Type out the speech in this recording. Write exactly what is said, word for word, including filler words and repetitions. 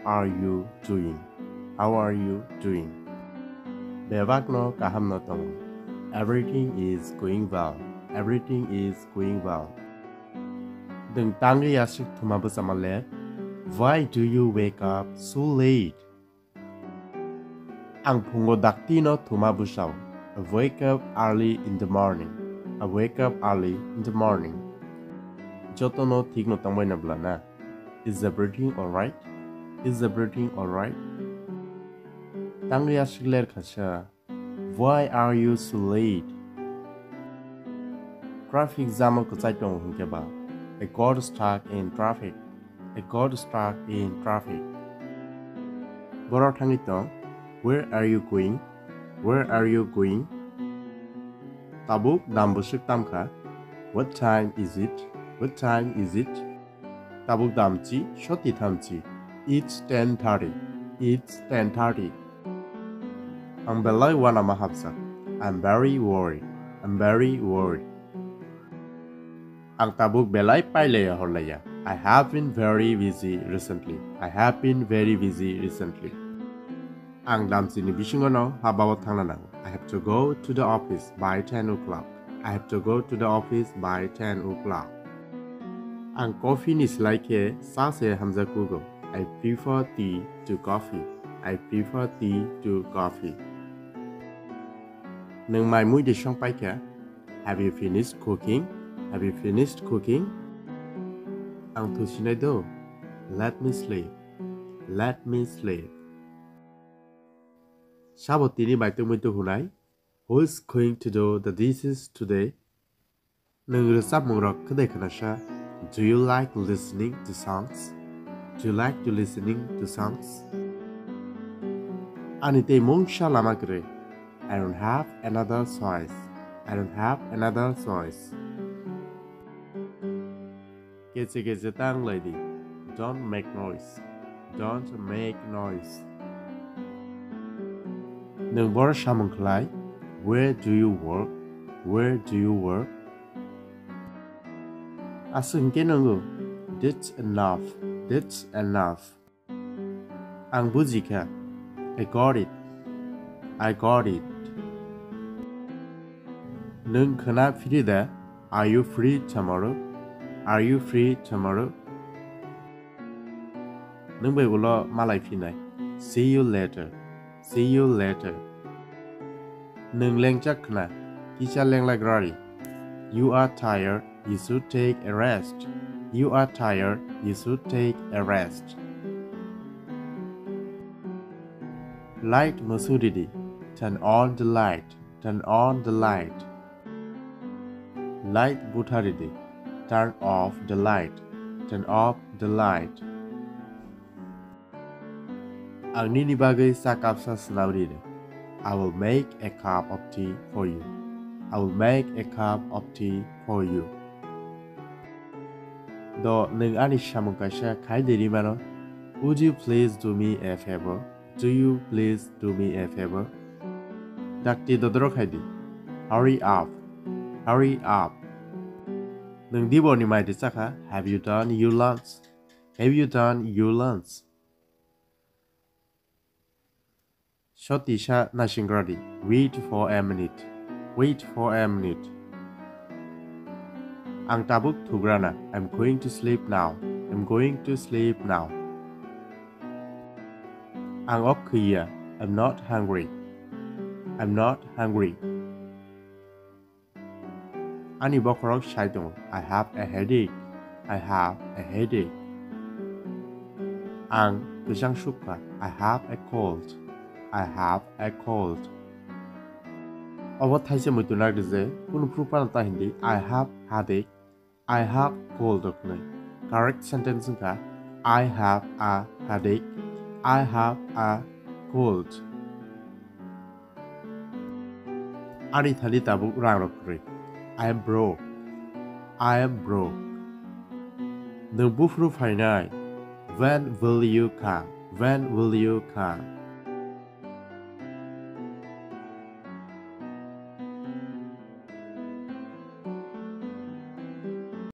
are you doing? How are you doing? Bebakno kahamno tongo. Everything is going well. Everything is going well. Nwng tangwi aswk thuma bwchama le? Why do you wake up so late? Ang phungo daktino thuma bwsao. I wake up early in the morning. I wake up early in the morning. Jotono thikno tongbaina bwla na? Is everything alright? Is everything alright? Tangwi aswk ler kha sa. Why are you so late? Traffic jam o kwchai tongo hwnkhe ba? I got stuck in traffic. I got stuck in traffic. Borok thangwi tong. Where are you going? Where are you going? Tabuk dam bwswk tam kha? What time is it? What time is it? Tabuk damchi, soti thamchi. It's ten thirty. It's ten thirty. Ang belai uanama hapjak. I'm very worried. I'm very worried. Ang tabuk belai pailaiya horlaiya. I have been very busy recently. I have been very busy recently. Ang damchini bisingono habao thangna nango. I have to go to the office by ten o'clock. I have to go to the office by ten o'clock. Ang coffee ni slai khe cha se hamjakgo. I prefer tea to coffee. I prefer tea to coffee. Nwng mai mui de song paikha? Have you finished cooking? Have you finished cooking? Ang thusinai do. Let me sleep. Let me sleep. Sabo tini bai tongmui tuhunai? Who is going to do the dishes today? Nwng rwchapmungrok khwdai khna sa? Do you like listening to songs? Do you like to listening to songs? Ani tei mungsa lama kwrwi. I don't have another choice. I don't have another choice. Keche keche tang lai di. Don't make noise. Don't make noise. Nwng boro samung khlai? Where do you work? Where do you work? Aswk hwnkhe nwngo? That's enough. That's enough. Ang buji kha. I got it. I got it. Nwng khwna phiri da? Are you free tomorrow? Are you free tomorrow? Nwng bai ulo malai phinai. See you later. See you later. Nwng lengjak khna, kisa lenglagrari. You are tired, you should take a rest. You are tired, you should take a rest. Light mwswng ridi. Turn on the light. Turn on the light. Light butha ridi. Turn off the light. Turn off the light. Ang nini bagwi cha kapsa swnam rino. I will make a cup of tea for you. I will make a cup of tea for you. Do nwng ani samung kaisa khai de rimano? Would you please do me a favor? Do you please do me a favor? Dakti dodoro khai di. Hurry up. Hurry up. Nwng diborni mai de chakha? Have you done your lunch? Have you done your lunch? Soti sa naisingkradi. Wait for a minute. Wait for a minute. Ang tabuk thugrana. I'm going to sleep now. I'm going to sleep now. Ang ok khwiya. I'm not hungry. I'm not hungry. Ani bokhorok sai tongo, "I have a headache, I have a headache." Ang kwchang sukha, "I have a cold, I have a cold." Obo thaisa muitu nagdi je, kunu phuru phano ta hindi, "I have headache, I have cold" rok hwnwi. Correct sentence wngkha, "I have a headache, I have a cold." Ani thani tabuk rang rok kwrwi. I am broke. I am broke. Nwng buphuru phainai? When will you come? When will you come?